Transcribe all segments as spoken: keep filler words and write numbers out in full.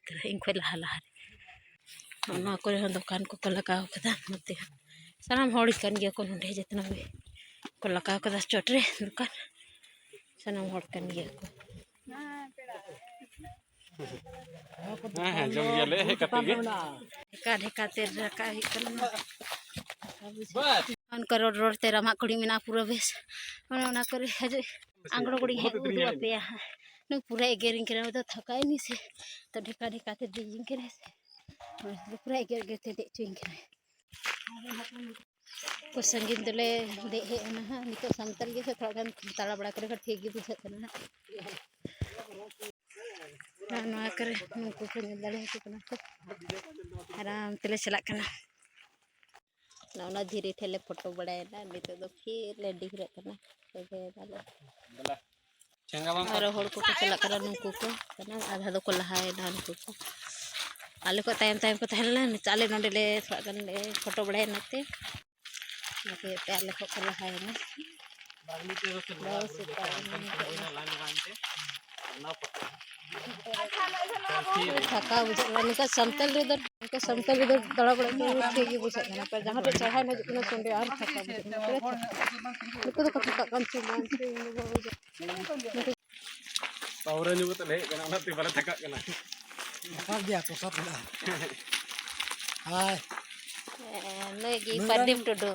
ᱩᱛᱟᱹᱨᱟ, ᱤᱧ ᱠᱷᱚᱱ ᱞᱟᱦᱟ ᱞᱟᱦᱟ ᱨᱮ᱾ ᱱᱚᱣᱟ ᱠᱚᱨᱮ ᱦᱚᱸ ᱫᱚᱠᱟᱱ ᱠᱚᱠᱚ ᱞᱟᱜᱟᱣ ᱠᱟᱫᱟ, ᱱᱚᱛᱮ ᱦᱚᱸ ᱥᱟᱱᱟᱢ ᱦᱚᱲ ᱠᱟᱱ ᱜᱮᱭᱟ ᱠᱚ ᱱᱚᱰᱮ, ᱡᱚᱛᱱᱟᱜ ᱜᱮ ᱠᱚ ᱞᱟᱜᱟᱣ ᱠᱟᱫᱟ ᱪᱚᱴ ᱨᱮ ᱫᱚᱠᱟᱱ, ᱥᱟᱱᱟᱢ ᱦᱚᱲ ᱠᱟᱱ ᱜᱮᱭᱟ ᱠᱚ᱾ ᱦᱮᱸ, ᱦᱮᱸ, ᱡᱚᱢ ᱜᱮᱭᱟᱞᱮ ᱦᱮᱡ ᱠᱟᱛᱮ ᱜᱮ᱾ ᱰᱷᱮᱠᱟ ᱰᱷᱮᱠᱟ ᱛᱮ ᱨᱟᱠᱟᱵ ᱦᱩᱭᱩᱜ ᱠᱟᱱᱟ᱾ ᱚᱱᱠᱟ ᱨᱚᱲ ᱨᱚᱲ ᱛᱮ ᱨᱟᱢᱟᱜ ᱠᱩᱲᱤ ᱢᱮᱱᱟᱜᱼᱟ ᱯᱩᱨᱟᱹ ᱵᱮᱥ᱾ ᱚᱱᱮ ᱚᱱᱟ ᱠᱚᱨᱮ ᱦᱤᱡᱩᱜ ᱟᱝᱜᱽᱨᱚ ᱠᱩᱲᱤ ᱦᱮᱡ ᱩᱫᱩᱜ ᱟᱯᱮᱭᱟ᱾ ᱱᱩᱭ ᱯᱩᱨᱟᱹ ᱮᱜᱮᱨᱤᱧ ᱠᱟᱱᱟ, ᱩᱱᱤ ᱫᱚ ᱛᱷᱟᱠᱟᱭᱮᱱᱤ ᱥᱮ᱾ ᱛᱚ ᱰᱷᱮᱠᱟ ᱰᱷᱮᱠᱟ ᱛᱮ ᱫᱮᱡᱤᱧ ᱠᱟᱱᱟᱭ ᱥᱮ᱾ ᱯᱩᱨᱟᱹ ᱮᱜᱮᱨ ᱮᱜᱮᱨ ᱛᱮ ᱫᱮᱡ ᱦᱚᱪᱚᱧ ᱠᱟᱱᱟᱭ᱾ ᱠᱚ ᱥᱟᱺᱜᱤᱧ ᱫᱚᱞᱮ ᱫᱮᱡ ᱦᱮᱡ ᱮᱱᱟ ᱦᱟᱸᱜ᱾ ᱱᱤᱛᱚᱜ ᱥᱟᱱᱛᱟᱲ ᱜᱮ ᱥᱮ ᱛᱷᱚᱲᱟ ᱜᱟᱱ ᱫᱟᱬᱟ ᱵᱟᱲᱟ ᱠᱚᱨᱮ ᱦᱚᱸ ᱴᱷᱤᱠ ᱜᱮ ᱵᱩᱡᱷᱟᱹᱜ ᱠᱟᱱᱟ ᱦᱟᱸᱜ᱾ ᱟᱨ ᱱᱚᱣᱟ ᱠᱚᱨᱮ ᱱᱩᱠᱩ ᱠᱚ ᱧᱮᱞ ᱫᱟᱲᱮᱭᱟᱠᱚ ᱠᱟᱱᱟ ᱠᱚ᱾ ᱟᱨᱟᱢ ᱛᱮᱞᱮ ᱪᱟᱞᱟᱜ ᱠᱟᱱᱟ᱾ ᱱᱚᱜᱼᱚ ᱱᱟ ᱫᱷᱤᱨᱤ ᱴᱷᱮᱱ ᱞᱮ ᱯᱷᱳᱴᱳ ᱵᱟᱲᱟᱭᱮᱱᱟ᱾ ᱱᱤᱛᱚᱜ ᱫᱚ ᱯᱷᱤᱨ ᱞᱮ ᱰᱤᱦᱨᱟᱹᱜ ᱠᱟᱱᱟ᱾ ᱟᱨᱚ ᱦᱚᱲ ᱠᱚᱠᱚ ᱪᱟᱞᱟᱜ ᱠᱟᱱᱟ, ᱱᱩᱠᱩ ᱠᱚ ᱠᱟᱱᱟ, ᱟᱫᱷᱟ ᱫᱚᱠᱚ ᱞᱟᱦᱟᱭᱮᱱᱟ ᱱᱩᱠᱩ ᱠᱚ᱾ ᱟᱞᱮ ᱠᱷᱚᱡ ᱛᱟᱭᱚᱢ ᱛᱟᱭᱚᱢ ᱠᱚ ᱛᱟᱦᱮᱸ ᱞᱮᱱᱟ, ᱱᱤᱛᱚᱜ ᱟᱞᱮ ᱱᱚᱸᱰᱮ ᱞᱮ ᱛᱷᱚᱲᱟ ᱜᱟᱱ ᱞᱮ ᱯᱷᱳᱴᱳ ᱵᱟᱲᱟᱭᱮᱱᱟ ᱛᱮ᱾ ᱚᱱᱟᱛᱮ ᱟᱯᱮ ᱟᱞᱮ ᱠᱷᱚᱡ ᱠᱚ ᱞᱟᱦᱟᱭᱮᱱᱟ᱾ ᱵᱟᱹᱦᱩ ᱥᱮᱛᱟ ᱛᱷᱟᱠᱟ ᱵᱩᱡᱷᱟᱹᱜ ᱠᱟᱱᱟ᱾ ᱱᱤᱝᱠᱟ ᱥᱟᱱᱛᱟᱞ ᱨᱮᱫᱚ, ᱱᱤᱝᱠᱟ ᱥᱟᱱᱛᱟᱞ ᱨᱮᱫᱚ ᱫᱟᱬᱟ ᱵᱟᱲᱟ ᱫᱚ ᱴᱷᱤᱠ ᱜᱮ ᱵᱩᱡᱷᱟᱹᱜ ᱠᱟᱱᱟ᱾ ᱯᱮ ᱡᱟᱦᱟᱸ ᱴᱷᱮᱡ ᱥᱚᱨᱦᱟᱭ ᱮᱱᱮᱡ ᱦᱩᱭᱩᱜ ᱠᱟᱱᱟ ᱥᱚᱱᱰᱮ, ᱟᱨ ᱛᱷᱟᱠᱟ ᱵᱩᱡᱷᱟᱹᱜ ᱠᱟᱱᱟ᱾ ᱯᱩᱨᱟᱹ ᱛᱷᱟᱠᱟ᱾ ᱱᱩᱠᱩ ᱫᱚᱠᱚ ᱛᱷᱟᱠᱟᱜ ᱠᱟᱱ ᱪᱚᱝ ᱵᱟᱝ ᱪᱚᱝ, ᱤᱧ ᱫᱚ ᱵᱟᱵᱟ ᱫᱚ᱾ ᱯᱟᱹᱣᱨᱟᱹ ᱧᱩ ᱠᱟᱛᱮ ᱞᱮ ᱦᱮᱡ ᱠᱟᱱᱟ, ᱚᱱᱟᱛᱮ ᱵᱟᱞᱮ ᱛᱷᱟᱠᱟᱜ ᱠᱟᱱᱟ᱾ ᱯᱨᱚᱥᱟᱫ ᱜᱮᱭᱟ, ᱯᱨᱚᱥᱟᱫ ᱢᱮᱱᱟᱜᱼᱟ᱾ ᱦᱟᱭ᱾ ᱦᱮᱸ, ᱱᱩᱭ ᱜᱮ ᱱᱩᱭ ᱯᱨᱚᱫᱤᱯ ᱨᱮᱱ ᱴᱩᱰᱩ᱾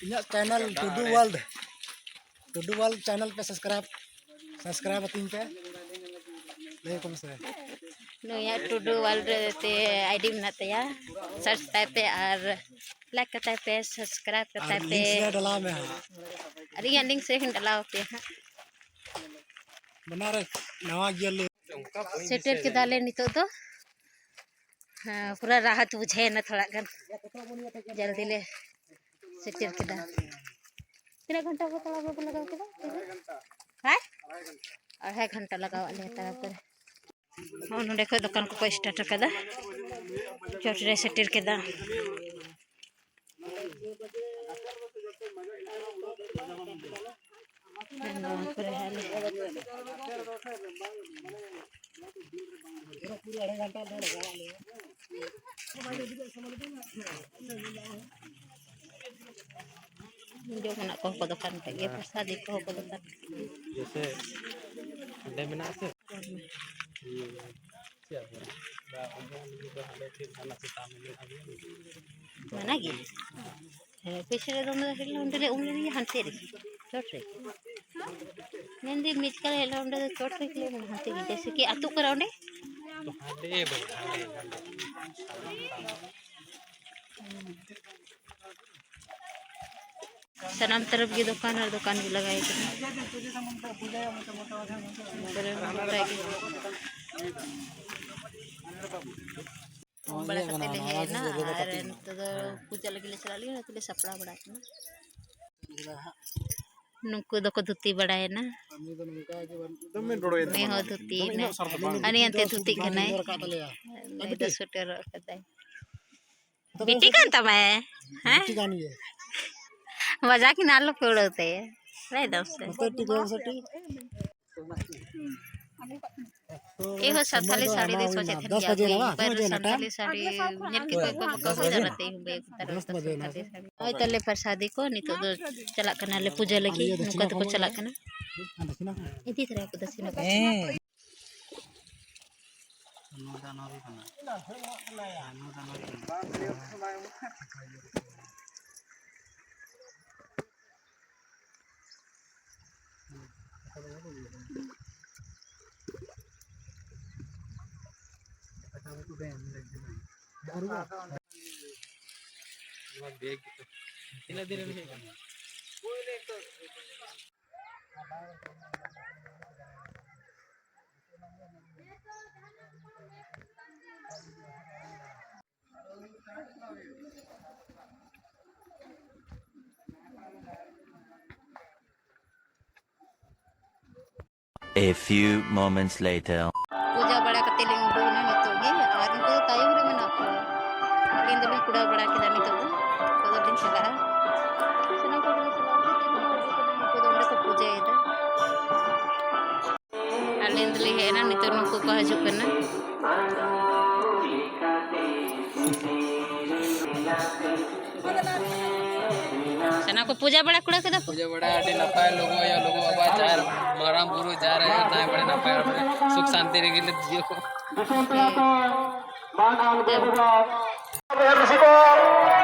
ᱤᱧᱟᱹᱜ ᱪᱮᱱᱮᱞ ᱴᱩᱰᱩ ᱳᱣᱟᱨᱞᱰ, ᱴᱩᱰᱩ ᱳᱣᱟᱨᱞᱰ ᱪᱮᱱᱮᱞ ᱯᱮ ᱥᱟᱵᱥᱠᱨᱟᱭᱤᱵᱽ, ᱥᱟᱵᱥᱠᱨᱟᱭᱤᱵᱽ ᱟᱹᱛᱤᱧ ᱯᱮ᱾ ᱞᱟᱹᱭ ᱟᱠᱚ ᱢᱮᱥᱮ᱾ ᱱᱩᱭᱟᱜ ᱴᱩᱰᱩ ᱳᱣᱟᱨᱞᱰ ᱛᱮ ᱟᱭᱰᱤ ᱢᱮᱱᱟᱜ ᱛᱟᱭᱟ, ᱥᱟᱨᱪ ᱛᱟᱭ ᱯᱮ ᱟᱨ ᱞᱟᱭᱤᱠ ᱠᱟᱛᱟᱭ ᱯᱮ, ᱥᱟᱵᱥᱠᱨᱟᱭᱤᱵᱽ ᱟᱨ ᱠᱟᱛᱟᱭ ᱯᱮ᱾ ᱞᱤᱝᱠ ᱥᱮ ᱰᱟᱞᱟᱣ ᱢᱮ ᱦᱟᱸᱜ᱾ ᱟᱨ ᱤᱧᱟᱹᱜ ᱞᱤᱝᱠ ᱥᱮ ᱦᱚᱸᱧ ᱰᱟᱞᱟᱣ ᱟᱯᱮᱭᱟ ᱦᱟᱸᱜ᱾ ᱵᱟᱱᱟᱨ ᱱᱟᱣᱟ ᱜᱮᱭᱟᱞᱮ᱾ ᱥᱮᱴᱮᱨ ᱠᱮᱫᱟᱞᱮ ᱱᱤᱛᱚᱜ ᱫᱚ᱾ ᱦᱮᱸ, ᱯᱩᱨᱟᱹ ᱨᱟᱦᱟᱛ ᱵᱩᱡᱷᱟᱹᱣᱮᱱᱟ ᱛᱷᱚᱲᱟ ᱜᱟᱱ᱾ ᱡᱚᱞᱫᱤ ᱞᱮ ᱥᱮᱴᱮᱨ ᱠᱮᱫᱟ᱾ ᱛᱤᱱᱟᱹᱜ ᱜᱷᱚᱱᱴᱟ ᱠᱚ ᱛᱟᱲᱟᱢ ᱵᱟᱵᱚ ᱞᱟᱜᱟᱣ ᱠᱮᱫᱟ? ᱦᱮᱸ? ᱟᱲᱟᱭ ᱜᱷᱚᱱᱴᱟ ᱞᱟᱜᱟᱣᱟᱫ ᱞᱮᱭᱟ ᱛᱟᱲᱟᱢ ᱛᱮ᱾ ᱦᱚᱸ, ᱱᱚᱸᱰᱮ ᱠᱷᱚᱡ ᱫᱚᱠᱟᱱ ᱠᱚᱠᱚ start ᱟᱠᱟᱫᱟ᱾ ᱪᱚᱴ ᱨᱮ ᱥᱮᱴᱮᱨ ᱠᱮᱫᱟ᱾ ᱱᱚᱣᱟ ᱠᱚᱨᱮ ᱟᱞᱮ ᱡᱚᱢᱟᱜ ᱠᱚᱦᱚᱸ ᱠᱚ ᱫᱚᱠᱟᱱ ᱠᱟᱜ ᱜᱮᱭᱟ, ᱯᱨᱚᱥᱟᱫᱤ ᱠᱚᱦᱚᱸ ᱠᱚ ᱫᱚᱠᱟᱱ ᱠᱟᱜ ᱜᱮᱭᱟ᱾ ᱡᱮᱭᱥᱮ ᱚᱸᱰᱮ ᱢᱮᱱᱟᱜᱼᱟ ᱥᱮ? ᱦᱩᱸ᱾ ᱪᱮᱫ ᱟᱫᱚ? ᱵᱟ, ᱚᱸᱰᱮ ᱩᱱᱤ ᱫᱚ ᱦᱟᱸᱰᱮ ᱪᱮᱫ ᱦᱟᱱᱟ ᱪᱮᱛᱟᱱ ᱨᱮ ᱢᱮᱱᱟᱜ ᱜᱮᱭᱟ᱾ ᱢᱮᱱᱟᱜ ᱜᱮ? ᱦᱮᱸ, ᱯᱤᱪᱷᱮ ᱨᱮᱫᱚ ᱚᱸᱰᱮ ᱫᱚ ᱦᱮᱡ ᱞᱮᱱᱟ, ᱚᱸᱰᱮ ᱞᱮ ᱩᱢ ᱞᱮᱱᱟ ᱦᱟᱱᱛᱮ ᱨᱮ, ᱪᱚᱴ ᱨᱮ᱾ ᱢᱮᱱᱫᱟᱹᱧ ᱢᱤᱫ ᱠᱟᱞᱮ ᱦᱮᱡ ᱞᱮᱱᱟ, ᱚᱸᱰᱮ ᱫᱚ ᱪᱚᱴ ᱨᱮ ᱦᱮᱡ ᱞᱮᱱᱟ, ᱦᱟᱱᱛᱮ ᱨᱮ, ᱡᱮᱭᱥᱮ ᱠᱤ ᱟᱹᱛᱩᱜ ᱠᱟᱱᱟ ᱚᱸᱰᱮ᱾ ᱛᱚ ᱦᱟᱸᱰᱮ ᱵᱟᱹᱧ, ᱦᱟᱸᱰᱮ, ᱦᱟᱸᱰᱮ᱾ ᱥᱟᱱᱟᱢ ᱛᱚᱨᱚᱯ ᱜᱮ ᱫᱚᱠᱟᱱ ᱟᱨ ᱫᱚᱠᱟᱱ ᱜᱮ ᱞᱟᱜᱟᱭ ᱠᱟᱱᱟ᱾ ᱛᱟᱨᱯᱚᱨᱮ ᱜᱚᱴᱟ ᱜᱮ᱾ ᱩᱢ ᱵᱟᱲᱟ ᱠᱟᱛᱮ ᱞᱮ ᱦᱮᱡ ᱮᱱᱟ ᱟᱨ ᱱᱤᱛᱚᱜ ᱫᱚ ᱯᱩᱡᱟᱹ ᱞᱟᱹᱜᱤᱫ ᱞᱮ ᱪᱟᱞᱟᱜ ᱞᱟᱹᱜᱤᱫ, ᱚᱱᱟᱛᱮ ᱞᱮ ᱥᱟᱯᱲᱟᱣ ᱵᱟᱲᱟᱜ ᱠᱟᱱᱟ᱾ ᱱᱩᱠᱩ ᱫᱚᱠᱚ ᱫᱷᱩᱛᱤ ᱵᱟᱲᱟᱭᱮᱱᱟ᱾ ᱩᱱᱤ ᱦᱚᱸ ᱫᱷᱩᱛᱤᱜ ᱠᱟᱱᱟᱭ᱾ ᱦᱟᱹᱱᱤ ᱦᱟᱱᱛᱮ ᱫᱷᱩᱛᱤᱜ ᱠᱟᱱᱟᱭ᱾ ᱱᱩᱭ ᱫᱚ ᱥᱩᱴ ᱦᱚᱨᱚᱜ ᱠᱟᱫᱟᱭ᱾ ᱵᱤᱴᱤ ᱠᱟᱱ ᱛᱟᱢᱟᱭ? ᱦᱮᱸ? ᱵᱤᱴᱤ ᱠᱟᱱ ᱜᱮᱭᱟᱭ᱾ ᱢᱟᱡᱟᱠ ᱤᱧ ᱟᱞᱚ ᱯᱮ ᱩᱲᱟᱹᱣ ᱛᱟᱭᱟ᱾ ᱞᱟᱹᱭ ᱫᱟᱢ ᱥᱮ? ᱱᱚᱛᱮ ᱴᱤᱠ ᱵᱟᱝ ᱥᱮ ᱴᱤᱠ? ᱮ ᱦᱚᱸ ᱥᱟᱱᱛᱟᱞᱤ ᱥᱟᱹᱲᱤ ᱫᱚ ᱥᱚᱡᱷᱮ ᱴᱷᱮᱱ ᱜᱮᱭᱟ᱾ ᱫᱚᱥ ᱵᱟᱡᱮ ᱮᱱᱟ ᱵᱟᱝ? ᱛᱤᱱ ᱵᱟᱡᱮ ᱮᱱᱟ ᱴᱟᱭᱤᱢ? ᱥᱟᱱᱛᱟᱞᱤ ᱥᱟᱹᱲᱤ ᱧᱮᱞ ᱠᱮᱫ ᱠᱚᱣᱟ ᱠᱚ, ᱵᱟᱠᱚ ᱦᱩᱭ ᱫᱟᱲᱮᱭᱟᱜ ᱛᱮ ᱤᱧ ᱵᱟᱹᱭ ᱫᱚᱥ ᱵᱟᱡᱮ ᱮᱱᱟ ᱥᱟᱱᱛᱟᱞᱤ ᱥᱮ? ᱥᱟᱹᱲᱤ᱾ ᱦᱳᱭ, ᱛᱟᱦᱞᱮ ᱯᱨᱚᱥᱟᱫᱤ ᱠᱚ ᱱᱤᱛᱚᱜ ᱫᱚ ᱪᱟᱞᱟᱜ ᱠᱟᱱᱟᱞᱮ ᱯᱩᱡᱟᱹ ᱞᱟᱹᱜᱤᱫ᱾ ᱱᱚᱝᱠᱟ ᱛᱮᱠᱚ ᱪᱟᱞᱟᱜ ᱠᱟᱱᱟ᱾ ᱤᱫᱤ ᱛᱚᱨᱟᱭᱟ ᱠᱚ ᱫᱟᱹᱥᱤᱱᱟ ᱠᱚ᱾ ᱦᱮᱸ᱾ ᱱᱚᱣᱟ ᱫᱚ ᱱᱚᱣᱟ ᱜᱮ ᱠᱟᱱᱟ᱾ ᱦᱮᱸ, ᱱᱚᱣᱟ ᱫᱚ ᱱᱚᱣᱟ ᱜᱮ ᱠᱟᱱᱟ᱾ ᱱᱚᱣᱟ ᱵᱮᱜᱽ ᱛᱤᱱᱟᱹᱜ ᱫᱤᱱ ᱨᱮ ᱦᱩᱭ ᱠᱟᱱᱟ? A few moments later. ᱯᱩᱡᱟᱹ ᱵᱟᱲᱟ ᱠᱟᱛᱮ ᱞᱤᱧ ᱩᱰᱩᱠ ᱮᱱᱟ ᱱᱤᱛᱚᱜ ᱜᱮ, ᱟᱨ ᱩᱱᱠᱩ ᱫᱚ ᱛᱟᱭᱚᱢ ᱨᱮ ᱢᱮᱱᱟᱜ ᱠᱚᱣᱟ᱾ ᱟᱹᱞᱤᱧ ᱫᱚᱞᱤᱧ ᱠᱩᱲᱟᱹᱣ ᱵᱟᱲᱟ ᱠᱮᱫᱟ ᱱᱤᱛᱚᱜ ᱫᱚ, ᱱᱤᱛᱚᱜ ᱫᱚᱞᱤᱧ ᱪᱟᱞᱟᱜᱼᱟ᱾ ᱥᱟᱱᱟᱢ ᱠᱚᱜᱮ ᱞᱤᱧ ᱪᱟᱞᱟᱜᱼᱟ, ᱩᱱᱠᱩ ᱫᱚ ᱚᱸᱰᱮ ᱠᱚ ᱯᱩᱡᱟᱹᱭᱮᱫᱟ᱾ ᱟᱹᱞᱤᱧ ᱫᱚᱞᱤᱧ ᱦᱮᱡ ᱮᱱᱟ, ᱱᱤᱛᱚᱜ ᱱᱩᱠᱩ ᱠᱚ ᱦᱤᱡᱩᱜ ᱠᱟᱱᱟ᱾ ᱥᱟᱱᱟ ᱠᱚ ᱯᱩᱡᱟ ᱵᱟᱲᱟ ᱠᱚᱲᱟ ᱠᱚᱫᱚ ᱠᱚ᱾ ᱯᱩᱡᱟ ᱵᱟᱲᱟ ᱟᱹᱰᱤ ᱱᱟᱯᱟᱭ, ᱞᱩᱜᱩ ᱟᱭᱳ, ᱞᱩᱜᱩ ᱵᱟᱵᱟ, ᱡᱟᱦᱮᱨ ᱢᱟᱨᱟᱝ ᱵᱩᱨᱩ, ᱡᱟᱦᱮᱨ ᱟᱭᱳ, ᱱᱟᱭ ᱵᱟᱲᱮ ᱱᱟᱯᱟᱭ ᱵᱟᱲᱮ, ᱥᱩᱠ ᱥᱟᱱᱛᱤ ᱨᱮᱜᱮ ᱞᱮ ᱡᱤᱭᱚ ᱠᱚ᱾ ᱢᱟᱹᱡᱷᱤ ᱠᱚ,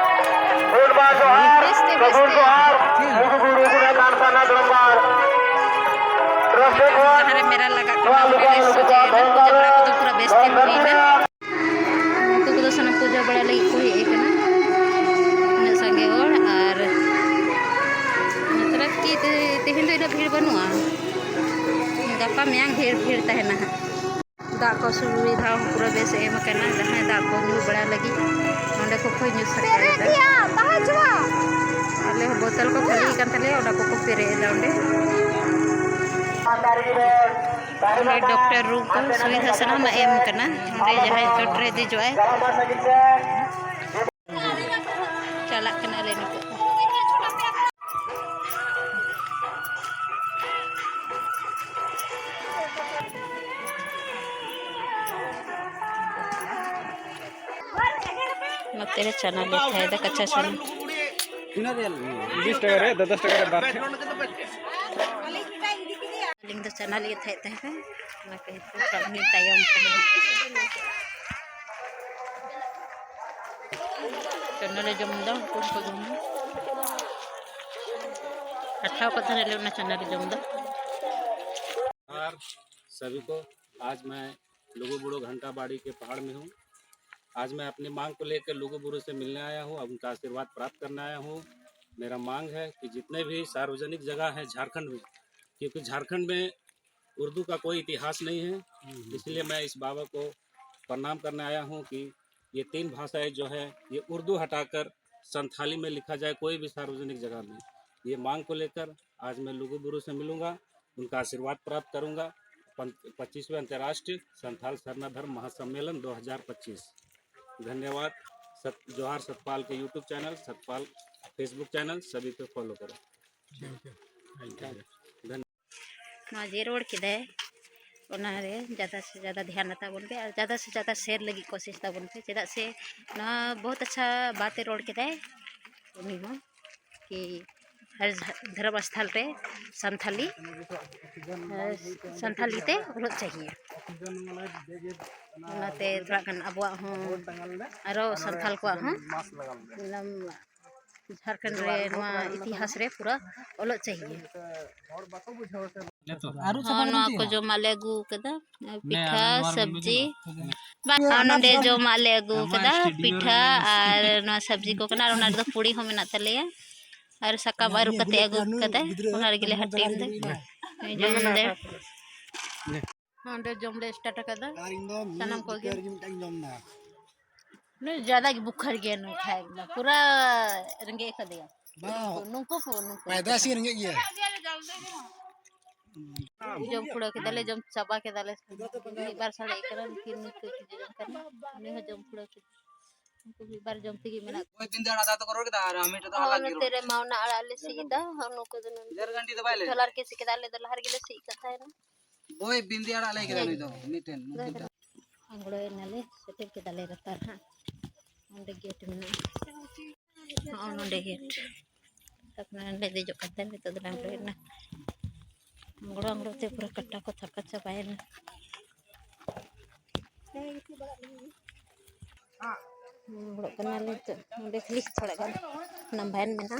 ᱜᱩᱰ ᱵᱟᱭ ᱡᱚᱦᱟᱨ, ᱵᱮᱥᱛᱮ, ᱥᱟᱹᱜᱩᱱ ᱵᱮᱥᱛᱮ᱾ ᱡᱚᱦᱟᱨ, ᱞᱩᱜᱩ ᱵᱩᱨᱩ ᱠᱚᱨᱮ ᱠᱟᱱ ᱥᱟᱨᱱᱟ ᱫᱷᱚᱨᱚᱢ ᱜᱟᱲ᱾ ᱨᱟᱹᱥᱠᱟᱹ ᱠᱚ, ᱡᱟᱦᱟᱸ ᱨᱮ ᱢᱮᱞᱟ ᱞᱟᱜᱟᱜ ᱠᱟᱱᱟ, ᱱᱚᱣᱟ ᱚᱸᱰᱮ ᱞᱩᱜᱩ ᱞᱮ ᱵᱩᱨᱩ ᱥᱚᱡᱷᱮᱭᱮᱱᱟ᱾ ᱫᱷᱚᱨᱚᱢ ᱯᱩᱡᱟᱹ ᱜᱟᱲ ᱵᱟᱲᱟ ᱨᱮ ᱠᱚᱫᱚ ᱯᱩᱨᱟᱹ ᱵᱮᱥ ᱛᱮ ᱦᱩᱭᱱᱟ᱾ ᱩᱱᱠᱩ ᱠᱚᱫᱚ ᱥᱟᱱᱟᱢ ᱯᱩᱡᱟᱹ ᱵᱟᱲᱟ ᱞᱟᱹᱜᱤᱫ ᱠᱚ ᱦᱮᱡ ᱟᱠᱟᱱᱟ, ᱩᱱᱟᱹᱜ ᱥᱟᱸᱜᱮ ᱦᱚᱲ᱾ ᱟᱨ ᱢᱚᱛᱞᱚᱵ ᱠᱤ ᱛᱮ-, ᱛᱮᱦᱮᱧ ᱫᱚ ᱤᱱᱟᱹᱜ ᱵᱷᱤᱲ ᱵᱟᱹᱱᱩᱜᱼᱟ, ᱜᱟᱯᱟ ᱢᱮᱭᱟᱝ ᱰᱷᱮᱨ ᱵᱷᱤᱲ ᱛᱟᱦᱮᱱᱟ ᱦᱟᱸᱜ᱾ ᱫᱟᱜ ᱠᱚ ᱥᱩᱵᱤᱫᱷᱟ ᱦᱚᱸ ᱯᱩᱨᱟᱹ ᱵᱮᱥ ᱮ ᱮᱢ ᱟᱠᱟᱱᱟ, ᱡᱟᱦᱟᱸᱭ ᱫᱟᱜ ᱠᱚ ᱧᱩ ᱵᱟᱲᱟ ᱞᱟᱹᱜᱤᱫ ᱱᱚᱸᱰᱮ ᱠᱚ ᱠᱷᱚᱡ ᱧᱩ ᱥᱟᱯᱷᱟᱭᱮᱫᱟ᱾ ᱟᱞᱮ ᱦᱚᱸ ᱵᱳᱛᱚᱞ ᱠᱚ ᱠᱷᱟᱹᱞᱤ ᱟᱠᱟᱱ ᱛᱟᱞᱮᱭᱟ, ᱚᱱᱟ ᱠᱚᱠᱚ ᱯᱮᱨᱮᱡ ᱮᱫᱟ ᱚᱸᱰᱮ᱾ ᱱᱚᱸᱰᱮ ᱰᱚᱠᱴᱚᱨ ᱨᱩᱢ ᱠᱚ ᱥᱩᱵᱤᱫᱷᱟ ᱥᱟᱱᱟᱢᱟᱜ ᱮᱢ ᱟᱠᱟᱱᱟ᱾ ᱱᱚᱸᱰᱮ ᱡᱟᱦᱟᱸᱭ ᱪᱚᱴ ᱨᱮ ᱫᱮᱡᱚᱜᱼᱟᱭ, ᱪᱟᱞᱟᱜ ᱠᱟᱱᱟᱞᱮ ᱱᱤᱛᱚᱜ ᱫᱚ᱾ ᱱᱚᱛᱮ ᱨᱮ ᱪᱟᱱᱟ ᱞᱮ ᱛᱟᱦᱮᱸ ᱫᱚ ᱠᱟᱪᱟ ᱪᱟᱱᱟ᱾ ᱛᱤᱱᱟᱹᱜ ᱨᱮ? ᱵᱤᱥ ᱴᱟᱠᱟ ᱨᱮ, ᱫᱚᱥ ᱴᱟᱠᱟ ᱨᱮ ᱵᱟᱨ ᱴᱷᱮᱱ᱾ ᱟᱹᱞᱤᱧ ᱫᱚ ᱪᱟᱱᱟ ᱞᱤᱧ ᱛᱟᱦᱮᱸᱫ ᱛᱟᱦᱮᱸ ᱠᱟᱱᱟ, ᱚᱱᱟ ᱠᱷᱟᱹᱛᱤᱨ ᱛᱮ ᱛᱷᱚᱲᱟ ᱞᱤᱧ ᱛᱟᱭᱚᱢ ᱠᱟᱱᱟ᱾ ᱪᱟᱱᱟ ᱞᱮ ᱡᱚᱢ ᱮᱫᱟ, ᱦᱚᱯᱚᱱ ᱠᱚ ᱡᱚᱢ ᱮᱫᱟ᱾ ᱟᱴᱷᱟᱣ ᱠᱟᱛᱮ ᱞᱮ ᱚᱱᱟ ᱪᱟᱱᱟ ᱞᱮ ᱡᱚᱢ ᱮᱫᱟ᱾ और सभी को, आज मैं लुगु बुड़ो घंटा बाड़ी के पहाड़ में हूँ। आज मैं अपनी मांग को लेकर लुगु बुरु से मिलने आया हूँ, अब उनका आशीर्वाद प्राप्त करने आया हूँ। मेरा मांग है कि जितने भी सार्वजनिक जगह हैं झारखंड में, क्योंकि झारखंड में उर्दू का कोई इतिहास नहीं है, इसलिए मैं इस बाबा को प्रणाम करने आया हूँ कि ये तीन भाषाएं जो है, ये उर्दू हटाकर संथाली में लिखा जाए कोई भी सार्वजनिक जगह में। ये मांग को लेकर आज मैं लुगु बुरु से मिलूंगा, उनका आशीर्वाद प्राप्त करूंगा। पन-, पच्चीसवें अंतर्राष्ट्रीय संथाल सरना धर्म महासम्मेलन दो हज़ार पच्चीस। धन्यवाद। सत-, जोहार सतपाल के YouTube channel, Satpal Facebook channel, सभी पे फॉलो करें। धन्यवाद। ᱱᱚᱣᱟ ᱡᱮ ᱨᱚᱲ ᱠᱮᱫᱟᱭ, ᱚᱱᱟᱨᱮ ᱡᱟᱫᱟ ᱥᱮ ᱡᱟᱫᱟ ᱫᱷᱮᱭᱟᱱ ᱦᱟᱛᱟᱣ ᱵᱚᱱ ᱯᱮ ᱟᱨ ᱡᱟᱫᱟ ᱥᱮ ᱡᱟᱫᱟ ᱥᱮᱭᱟᱨ ᱞᱟᱹᱜᱤᱫ ᱠᱳᱥᱤᱥ ᱛᱟᱵᱚᱱ ᱯᱮ, ᱪᱮᱫᱟᱜ ᱥᱮ ᱱᱚᱣᱟ ᱵᱚᱦᱩᱛ ᱟᱪᱪᱷᱟ ᱵᱟᱛᱮ ᱨᱚᱲ ᱠᱮᱫᱟᱭ ᱩᱱᱤ ᱦᱚᱸ, ᱠᱤ ᱦᱟᱨ ᱫᱷᱚᱨᱚᱢ ᱥᱛᱷᱟᱱ ᱨᱮ ᱥᱟᱱᱛᱷᱟᱞᱤ, ᱥᱟᱱᱛᱷᱟᱞᱤ ᱛᱮ ᱚᱞᱚᱜ ᱪᱟᱹᱦᱤᱭᱮ᱾ ᱚᱱᱟᱛᱮ ᱛᱷᱚᱲᱟ ᱜᱟᱱ ᱟᱵᱚᱣᱟᱜ ᱦᱚᱸ ᱟᱨᱚ ᱥᱟᱱᱛᱷᱟᱞ ᱠᱚᱣᱟᱜ ᱦᱚᱸ ᱡᱷᱟᱲᱠᱷᱚᱸᱰ ᱨᱮ ᱱᱚᱣᱟ ᱤᱛᱤᱦᱟᱥ ᱨᱮ ᱯᱩᱨᱟᱹ ᱚᱞᱚᱜ ᱪᱟᱹᱦᱤᱭᱮ᱾ ᱟᱹᱨᱩᱵ ᱥᱟᱯᱷᱟ ᱦᱚᱸ ᱱᱚᱣᱟ ᱠᱚ ᱠᱟᱛᱮ ᱡᱚᱢᱟᱜ ᱞᱮ ᱟᱹᱜᱩ ᱠᱟᱫᱟ, ᱯᱤᱴᱷᱟ, ᱥᱚᱵᱽᱡᱤ᱾ ᱵᱟᱝ, ᱱᱚᱰᱮ ᱡᱚᱢᱟᱜ ᱞᱮ ᱟᱹᱜᱩ ᱠᱟᱫᱟ, ᱯᱤᱴᱷᱟ ᱟᱨ ᱱᱚᱣᱟ ᱥᱚᱵᱽᱡᱤ ᱠᱚ ᱠᱟᱱᱟ, ᱟᱨ ᱚᱱᱟ ᱨᱮᱫᱚ ᱯᱩᱲᱤ ᱦᱚᱸ ᱢᱮᱱᱟᱜ ᱛᱟᱞᱮᱭᱟ᱾ ᱟᱨ ᱥᱟᱠᱟᱢ ᱟᱹᱨᱩᱵ ᱠᱟᱛᱮ ᱟᱹᱜᱩ ᱠᱟᱫᱟᱭ, ᱚᱱᱟ ᱨᱮᱜᱮ ᱞᱮ ᱦᱟᱹᱴᱤᱧ ᱫᱟ᱾ ᱡᱚᱢ ᱫᱟ᱾ ᱱᱚᱰᱮ ᱡᱚᱢ ᱞᱮ ᱥᱴᱟᱨᱴ ᱠᱟᱫᱟ᱾ ᱟᱨ ᱤᱧ ᱫᱚ ᱥᱟᱱᱟᱢ ᱠᱚᱜᱮ᱾ ᱵᱤᱭᱟᱨ ᱜᱮ ᱢᱤᱫᱴᱟᱝ ᱤᱧ ᱡᱚᱢ ᱫᱟ᱾ ᱱᱩᱭ ᱡᱟᱫᱟ ᱜᱮ ᱵᱩᱠᱷᱟᱨ ᱜᱮᱭᱟ, ᱱᱩᱭ ᱠᱷᱟᱭ ᱮᱠᱫᱚᱢ ᱯᱩᱨᱟ ᱨᱮᱸᱜᱮᱡ ᱠᱟᱫᱮᱭᱟ᱾ ᱵᱟ᱾ ᱱᱩᱠᱩ ᱠᱚ, ᱱᱩᱠᱩ᱾ ᱯᱟᱭᱫᱟ ᱥᱮ ᱨᱮᱸᱜᱮᱡ ᱜᱮᱭᱟ᱾ ᱡᱚᱢ ᱠᱩᱲᱟᱹᱣ ᱠᱮᱫᱟᱞᱮ, ᱡᱚᱢ ᱪᱟᱵᱟ ᱠᱮᱫᱟᱞᱮ᱾ ᱢᱤᱫ ᱵᱟᱨ ᱥᱟᱨᱮᱡ ᱠᱟᱱᱟ, ᱱᱩᱠᱤᱱ ᱱᱩᱠᱤᱱ ᱠᱤᱱ ᱡᱚᱢ ᱠᱟᱱᱟ᱾ ᱩᱱᱤ ᱦᱚᱸ ᱡᱚᱢ ᱠᱩᱲᱟᱹᱣ ᱠᱮᱫᱟ᱾ ᱩᱱᱠᱩ ᱢᱤᱫ ᱵᱟᱨ ᱡᱚᱢ ᱛᱮᱜᱮ ᱢᱮᱱᱟᱜ ᱠᱚᱣᱟ᱾ ᱵᱤᱱᱫᱤ ᱟᱲᱟᱜ ᱫᱟᱜ ᱛᱟᱠᱚ ᱨᱚᱲ ᱠᱮᱫᱟ ᱟᱨ ᱟᱢ ᱱᱚᱛᱮ ᱨᱮ ᱢᱟᱣᱱᱟ ᱟᱲᱟᱜ ᱞᱮ ᱥᱤᱫ ᱮᱫᱟ, ᱟᱨ ᱱᱩᱠᱩ ᱫᱚ ᱱᱚᱱᱛᱮ ᱡᱮᱨ ᱜᱟᱱᱰᱤ ᱫᱚ ᱵᱟᱭ ᱞᱟᱹᱭ ᱴᱚᱞᱟᱨ ᱠᱮ ᱥᱤᱫ ᱠᱮᱫᱟ, ᱟᱞᱮ ᱫᱚ ᱞᱟᱦᱟ ᱨᱮᱜᱮ ᱞᱮ ᱥᱤᱫ ᱠᱟᱫ ᱛᱟᱦᱮᱱᱟ᱾ ᱵᱳᱭ ᱵᱤᱱᱫᱤ ᱟᱲᱟᱜ ᱞᱟᱹᱭ ᱠᱮᱫᱟ ᱱᱩᱭ ᱫᱚ, ᱢᱤᱫᱴᱮᱱ᱾ ᱟᱝᱜᱽᱲᱚ ᱮᱱᱟᱞᱮ, ᱥᱮᱴᱮᱨ ᱠᱮᱫᱟᱞᱮ ᱞᱟᱛᱟᱨ ᱦᱟᱸᱜ᱾ ᱚᱸᱰᱮ ᱜᱮᱴ ᱢᱮᱱᱟᱜᱼᱟ᱾ ᱱᱚᱜᱼᱚ ᱱᱚᱸᱰᱮ ᱜᱮᱴ᱾ ᱛᱟᱨᱯᱚᱨᱮ ᱱᱚᱸᱰᱮ ᱫᱮᱡᱚᱜ ᱠᱟᱛᱮ ᱱᱤᱛᱚᱜ ᱫᱚᱞᱮ ᱟᱬᱜᱚᱭᱮᱱᱟ᱾ ᱟᱝᱜᱽᱲᱚ ᱟᱝᱜᱽᱲᱚ ᱛᱮ ᱯᱩᱨᱟᱹ ᱠᱟᱴᱟ ᱠᱚ ᱛᱷᱟᱠᱟ ᱪᱟᱵᱟᱭᱮᱱᱟ᱾ ᱟᱬᱜᱚᱜ ᱠᱟᱱᱟᱞᱮ ᱱᱤᱛᱚᱜ᱾ ᱱᱚᱸᱰᱮ ᱠᱷᱟᱹᱞᱤ ᱛᱷᱚᱲᱟ ᱜᱟᱱ ᱱᱟᱢᱵᱟᱭᱟᱱ ᱢᱮᱱᱟᱜᱼᱟ᱾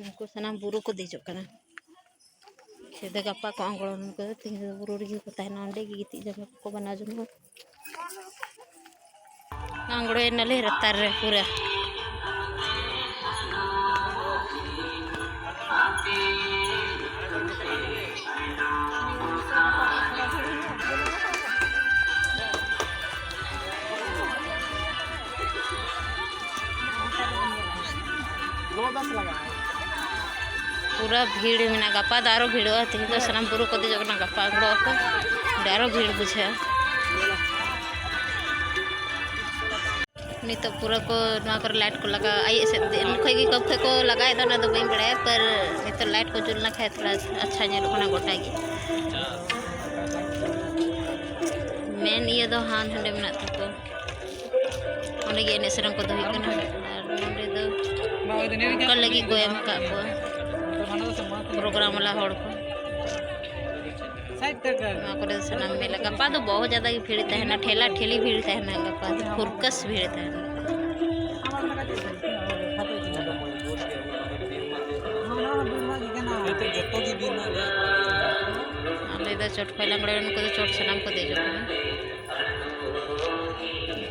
ᱩᱱᱠᱩ ᱥᱟᱱᱟᱢ ᱵᱩᱨᱩ ᱠᱚ ᱫᱮᱡᱚᱜ ᱠᱟᱱᱟ᱾ ᱥᱮᱫᱟᱭ ᱜᱟᱯᱟ ᱠᱚ ᱟᱝᱜᱽᱲᱚ ᱱᱩᱠᱩ ᱫᱚ ᱛᱮᱦᱮᱧ ᱫᱚ ᱵᱩᱨᱩ ᱨᱮᱜᱮ ᱠᱚ ᱛᱟᱦᱮᱱᱟ, ᱚᱸᱰᱮ ᱜᱮ ᱜᱤᱛᱤᱡ ᱡᱚᱝᱟ ᱠᱚ ᱵᱮᱱᱟᱣ ᱡᱚᱝᱟ᱾ ᱟᱝᱜᱽᱲᱚᱭᱮᱱᱟᱞᱮ ᱞᱟᱛᱟᱨ ᱨᱮ ᱯᱩᱨᱟᱹ᱾ ᱯᱩᱨᱟᱹ ᱵᱷᱤᱲ ᱢᱮᱱᱟᱜᱼᱟ᱾ ᱜᱟᱯᱟ ᱫᱚ ᱟᱨᱚ ᱵᱷᱤᱲᱚᱜᱼᱟ᱾ ᱛᱮᱦᱮᱧ ᱫᱚ ᱥᱟᱱᱟᱢ ᱵᱩᱨᱩ ᱠᱚ ᱫᱮᱡᱚᱜ ᱠᱟᱱᱟ, ᱜᱟᱯᱟ ᱟᱝᱜᱽᱲᱚᱜ ᱟᱠᱚ, ᱚᱸᱰᱮ ᱟᱨᱚ ᱵᱷᱤᱲ ᱵᱩᱡᱷᱟᱹᱜᱼᱟ᱾ ᱱᱤᱛᱚᱜ ᱯᱩᱨᱟᱹ ᱠᱚ ᱱᱚᱣᱟ ᱠᱚᱨᱮ ᱞᱟᱭᱤᱴ ᱠᱚ ᱞᱟᱜᱟᱣ, ᱟᱭᱩᱵ ᱥᱮᱫ ᱫᱤᱱ ᱠᱷᱚᱱ ᱜᱮ ᱠᱚᱵ ᱠᱷᱚᱱ ᱠᱚ ᱞᱟᱜᱟᱣᱮᱫᱟ, ᱚᱱᱟ ᱫᱚ ᱵᱟᱹᱧ ᱵᱟᱲᱟᱭᱟ, ᱯᱟᱨ ᱱᱤᱛᱚᱜ ᱞᱟᱭᱤᱴ ᱠᱚ ᱡᱩᱞ ᱞᱮᱱᱠᱷᱟᱱ ᱛᱷᱚᱲᱟ ᱟᱪᱪᱷᱟ ᱧᱮᱞᱚᱜ ᱠᱟᱱᱟ ᱜᱚᱴᱟ ᱜᱮ᱾ ᱢᱮᱱ ᱤᱭᱟᱹ ᱫᱚ ᱦᱟᱱ ᱦᱟᱸᱰᱮ ᱢᱮᱱᱟᱜ ᱛᱟᱠᱚ, ᱚᱸᱰᱮ ᱜᱮ ᱮᱱᱮᱡ ᱥᱮᱨᱮᱧ ᱠᱚᱫᱚ ᱦᱩᱭᱩᱜ ᱠᱟᱱᱟ᱾ ᱟᱨ ᱱᱚᱸᱰᱮ ᱫᱚ ᱚᱱᱠᱟ ᱞᱟᱹᱜᱤᱫ ᱠᱚ ᱮᱢ ᱟᱠᱟᱫ ᱠᱚᱣᱟ ᱯᱨᱳᱜᱨᱟᱢ ᱵᱟᱞᱟ ᱦᱚᱲ ᱠᱚ᱾ ᱱᱚᱣᱟ ᱠᱚᱨᱮ ᱫᱚ ᱥᱟᱱᱟᱢ ᱢᱮᱞᱟ, ᱜᱟᱯᱟ ᱫᱚ ᱵᱚᱦᱩᱛ ᱡᱟᱫᱟ ᱜᱮ ᱵᱷᱤᱲ ᱛᱟᱦᱮᱱᱟ, ᱴᱷᱮᱞᱟ ᱴᱷᱮᱞᱤ ᱵᱷᱤᱲ ᱛᱟᱦᱮᱱᱟ, ᱜᱟᱯᱟ ᱫᱚ ᱯᱷᱩᱨᱠᱟᱥ ᱵᱷᱤᱲ ᱛᱟᱦᱮᱱᱟ᱾ ᱟᱞᱮ ᱫᱚ ᱪᱚᱴ ᱠᱷᱚᱡ ᱞᱟᱝ ᱵᱟᱲᱟᱭᱟ, ᱱᱩᱠᱩ ᱫᱚ ᱪᱚᱴ ᱥᱟᱱᱟᱢ ᱠᱚ ᱫᱮᱡᱚᱜ ᱠᱟᱱᱟ᱾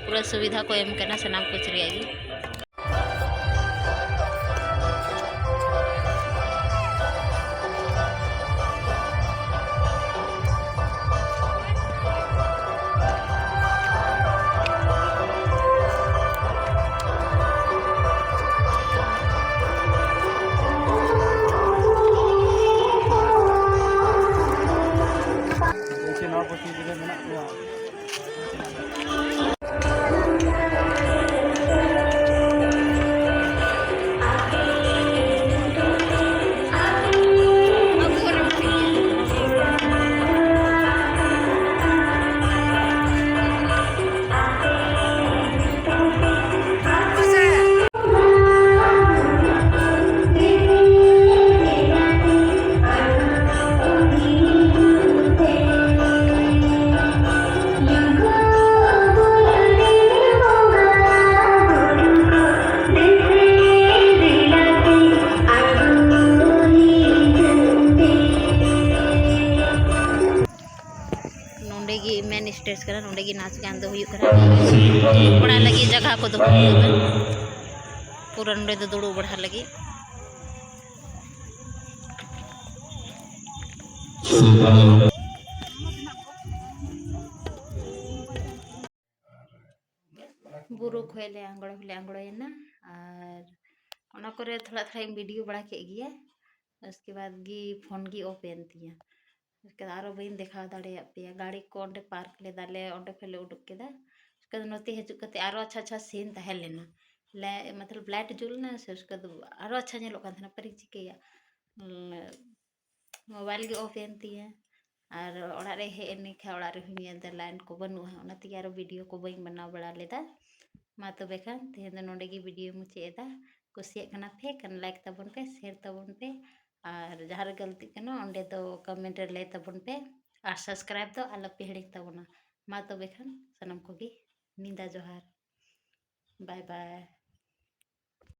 ᱯᱩᱨᱟᱹ ᱥᱩᱵᱤᱫᱷᱟ ᱠᱚ ᱮᱢ ᱠᱟᱱᱟ ᱥᱟᱱᱟᱢ ᱠᱩᱪ ᱨᱮᱭᱟᱜ ᱜᱮ᱾ ᱱᱚᱣᱟ ᱯᱟᱹᱴᱤ ᱨᱮ ᱢᱮᱱᱟᱜ ᱠᱚᱣᱟ᱾ ᱱᱚᱸᱰᱮ ᱜᱮ ᱢᱮᱱ ᱥᱴᱮᱡᱽ ᱠᱟᱱᱟ, ᱱᱚᱸᱰᱮ ᱜᱮ ᱱᱟᱪ ᱜᱟᱱ ᱫᱚ ᱦᱩᱭᱩᱜ ᱠᱟᱱᱟ᱾ ᱠᱚᱲᱟ ᱞᱟᱹᱜᱤᱫ ᱡᱟᱭᱜᱟ ᱠᱚ ᱫᱚᱦᱚ ᱠᱟᱫᱟ, ᱯᱩᱨᱟᱹ ᱱᱚᱸᱰᱮ ᱫᱚ ᱫᱩᱲᱩᱵ ᱵᱟᱲᱟ ᱞᱟᱹᱜᱤᱫ᱾ ᱵᱩᱨᱩ ᱠᱷᱚᱡ ᱞᱮ ᱟᱬᱜᱚ ᱦᱚᱸᱞᱮ ᱟᱬᱜᱚᱭᱮᱱᱟ, ᱟᱨ ᱚᱱᱟ ᱠᱚᱨᱮ ᱛᱷᱚᱲᱟ ᱛᱷᱚᱲᱟᱧ ᱵᱷᱤᱰᱤᱭᱳ ᱵᱟᱲᱟ ᱠᱮᱫ ᱜᱮᱭᱟ᱾ ᱩᱥᱠᱮ ᱵᱟᱫᱽ ᱜᱮ ᱯᱷᱳᱱ ᱜᱮ ᱚᱯᱷ ᱮᱱ ᱛᱤᱧᱟ᱾ ᱩᱥᱠᱮ ᱵᱟᱫᱽ ᱟᱨᱚ ᱵᱟᱹᱧ ᱫᱮᱠᱷᱟᱣ ᱫᱟᱲᱮᱭᱟᱜ ᱯᱮᱭᱟ᱾ ᱜᱟᱹᱲᱤ ᱠᱚ ᱚᱸᱰᱮ ᱯᱟᱨᱠ ᱞᱮᱫᱟ ᱞᱮ, ᱚᱸᱰᱮ ᱠᱷᱚᱡ ᱞᱮ ᱩᱰᱩᱠ ᱠᱮᱫᱟ᱾ ᱠᱟᱫᱟ ᱱᱚᱛᱮ ᱦᱤᱡᱩᱜ ᱠᱟᱛᱮ ᱟᱨᱚ ᱟᱪᱪᱷᱟ ᱟᱪᱪᱷᱟ scene ᱛᱟᱦᱮᱸ ᱞᱮᱱᱟ᱾ ᱞᱮ-, ᱢᱚᱛᱞᱚᱵ light ᱡᱩᱞ ᱮᱱᱟ ᱥᱮ ᱩᱥᱠᱮ ᱵᱟᱫ ᱟᱨᱚ ᱟᱪᱪᱷᱟ ᱧᱮᱞᱚᱜ ᱠᱟᱱ ᱛᱟᱦᱮᱱᱟ, ᱯᱟᱨᱤ ᱪᱤᱠᱟᱹᱭᱟ? ᱢᱳᱵᱟᱭᱤᱞ ᱜᱮ off ᱮᱱ ᱛᱤᱧᱟᱹ᱾ ᱟᱨ ᱚᱲᱟᱜ ᱨᱮ ᱦᱮᱡ ᱮᱱ ᱠᱷᱟᱱ ᱚᱲᱟᱜ ᱨᱮᱦᱚᱸᱧ ᱧᱮᱞ ᱮᱫᱟ line ᱠᱚ ᱵᱟᱹᱱᱩᱜᱼᱟ, ᱚᱱᱟ ᱛᱮᱜᱮ ᱟᱨᱚ video ᱠᱚ ᱵᱟᱹᱧ ᱵᱮᱱᱟᱣ ᱵᱟᱲᱟ ᱞᱮᱫᱟ᱾ ᱢᱟ ᱛᱚᱵᱮ ᱠᱷᱟᱱ ᱛᱮᱦᱮᱧ ᱫᱚ ᱱᱚᱰᱮ ᱜᱮ video ᱢᱩᱪᱟᱹᱫ ᱮᱫᱟ᱾ ᱠᱩᱥᱤᱭᱟᱜ ᱠᱟᱱᱟ ᱯᱮ ᱠᱷᱟᱱ like ᱛᱟᱵᱚᱱ ᱯᱮ, share ᱛᱟᱵᱚᱱ ᱯᱮ, ᱟᱨ ᱡᱟᱦᱟᱸ ᱨᱮ ᱜᱟᱹᱞᱛᱤᱜ ᱠᱟᱱᱟ ᱚᱸᱰᱮ ᱫᱚ comment ᱨᱮ ᱞᱟᱹᱭ ᱛᱟᱵᱚᱱ ᱯᱮ, ᱟᱨ subscribe ᱫᱚ ᱟᱞᱚ ᱯᱮ ᱦᱤᱲᱤᱧ ᱛᱟᱵᱚᱱᱟ᱾ ᱢᱟ ᱛᱚᱵᱮ ᱠᱷᱟᱱ ᱥᱟᱱᱟᱢ ᱠᱚᱜᱮ ᱧᱤᱫᱟᱹ ᱡᱚᱦᱟᱨ, bye bye᱾